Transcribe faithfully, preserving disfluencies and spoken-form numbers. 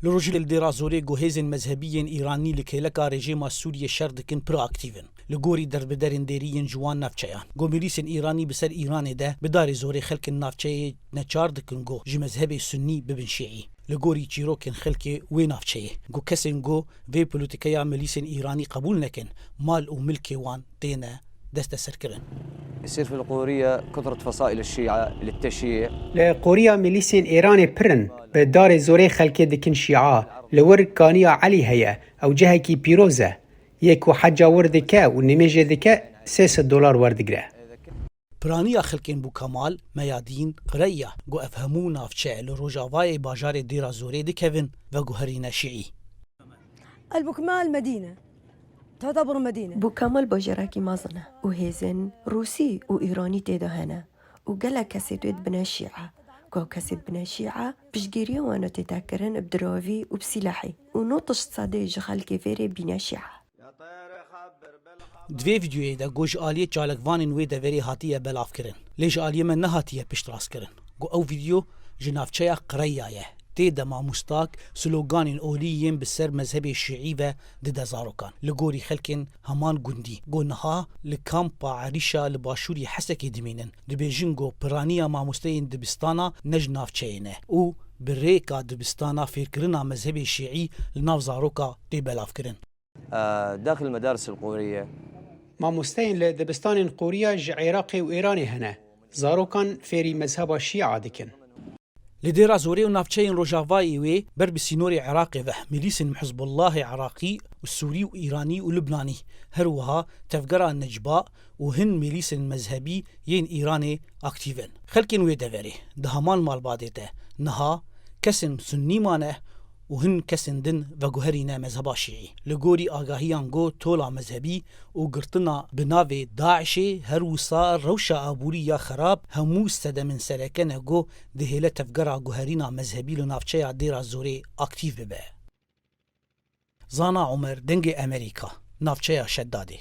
Li rojî li Dêra Zorê ku hêzên mezhebî yên Îranî li kêleka rejîma Sûriyê şer dikin pir aktîv in. Li gorî derbiderên dêrî yên ji wan navçeyan, ku milîsên Îranî bi ser Îranê de bi darê zorê xelkên navçeyê neçar dikin ku ji mezhebê Sunnî bibin Şîî. Li gorî çîrokên xelkê wê navçeyê, ku kesên ku vê polîtîkeya milîsên Îranî qebûl nekin, mal û milkê wan têne desteserkirin. يصير في القورية كثرة فصائل الشيعة للتشييع. Li Qoriya milîsên Êranê pir in, bi darê zorê xelkê dikin Şîa. Li wir Kaniya Elî heye, ew cihekî pîroz e. Yê ku heca wir dike û nimêjê dike, sê sed dolar werdigire. Piraniya xelkên Bûkemal, Meyadîn, Qireyya, ku ev hemû navçe li rojavayê bajarê Dêra Zorê dikevin, veguherîne Şîî. البكمال مدينة، تعتبر مدينة. Bûkemal bajarekî mezin e û hêzên Rûsî û Îranî tê de hene û gelek kesê wê dibine Şîa. Ku ew kesê dibine Şîa, piştgiriya wan tê te kirin bi diravî û bi sîlehî û nod tişt sedê ji xelkê vêrê bîne Şîa. Di vê vîdeoyê de ku ji aliyê çalakvanên wê deverê hatiye belavkirin, lê ji aliyê me nehatiye piştrastkirin, ku ew vîdeo ji navçeya Qireyya ye. Tê de mamostak sloganên olî yên bi ser mezhebê Şîî ve dide zarokan. Li gorî xelkên heman gundî, ku niha li kampa Erîşa li başûrî Hesekê dimînin, dibêjin ku piraniya mamosteyên dibistana ne ji navçeyê ne û bi rêka dibistana fêrkirina mezhebê Şîî li nav zaroka tê belavkirin. آه، داخل المدارس القورية. Mamosteyên li dibistanên Qoriya ji Iraqê û Îranê hene. Zarokan fêrî mezheba Şîa dikin. Li Dêra Zorê û navçeyên rojavayê wê ber bi sînorê Iraqê ve, milîsên Hizbullahê Iraqî û Sûrî û Îranî û Lubnanî, her wiha tevgera Necba û hin milîsên mezhebî yên Îranê aktîv in. Xelkên wê deverê di heman malbatê de niha kesên Sunnî mane û hin kesên din veguherîne mezheba Şîî. Li gorî agahiyan ku tola mezhebî û girtina bi navê DAIŞê her wisa rewşa aborî ya xerab hemû sedemên sereke ne ku dihêle tevgera guherîna mezhebî li navçeya Dêra Zorê aktîv bibe. Zana Omer, Dengê Emerîka, navçeya Şedadê.